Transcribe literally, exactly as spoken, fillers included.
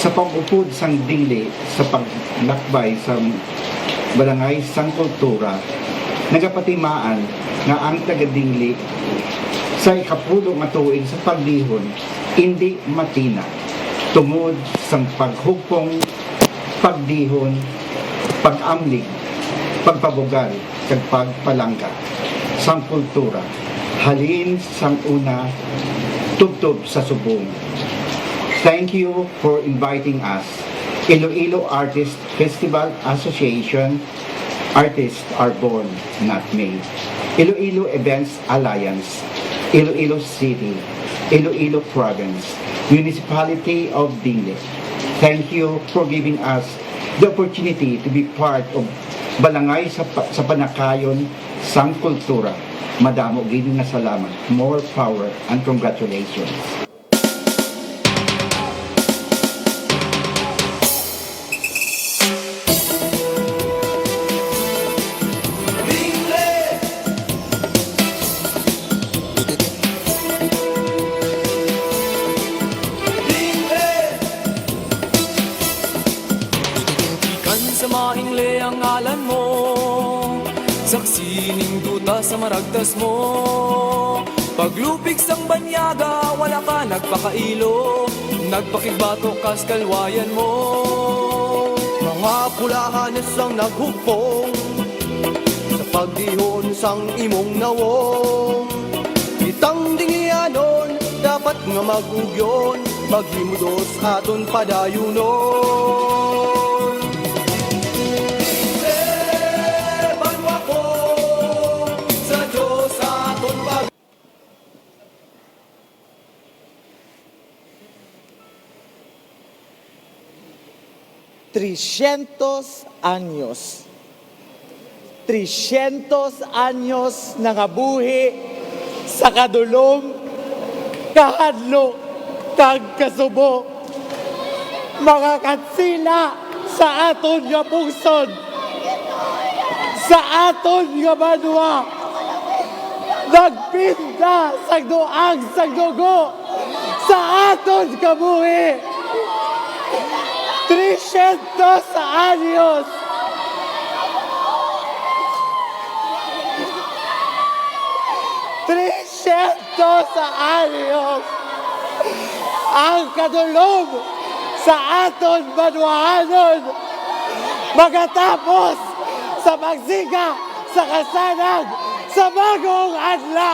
Sa pag-upod sang dingli sa paglakbay sa Balangay sang Kultura, nagapatimaan nga ang taga-dingli sa ikapulo nga tuig sa pagdihon indi matina tungod sang paghugpong, pagdihon, pag-amlig, pagpabugal, kag pagpalangga sang kultura halin sang una tubtob sa subong. Thank you for inviting us. Iloilo Artist Festival Association, artists are born, not made. Iloilo Events Alliance, Iloilo City, Iloilo Province, Municipality of Dingli. Thank you for giving us the opportunity to be part of Balangay sa, pa- sa Panakayon sang Kultura. Madamo gid nga salamat. More power and congratulations. Ikan sa maingle ang ngalan mo, saksi ning duta sa maragtas mo. Paglupig sang banyaga, wala ka nagpakailo, nagpakigbatok kas kalwayan mo. Mga pulahanes ang naghugpong sa pagdihon sang imong nawong. Kitang Dinglianon dapat nga mag-ugyon, maghimudos aton padayunon. Banwa ko sa Dios aton pag- Trescientos anyos. Trescientos anyos nangabuhi sa kadulom, kahadlok, kag kasubo. Mga katsila sa aton nga pungsod, sa aton nga banwa, nagpinda sang duag sang dugo sa aton kabuhi. Trescientos anyos. Trescientos anyos. Ang kadulom sa aton banwaanon magatapos sa pagsiga sa kasanag sa bagong adlaw.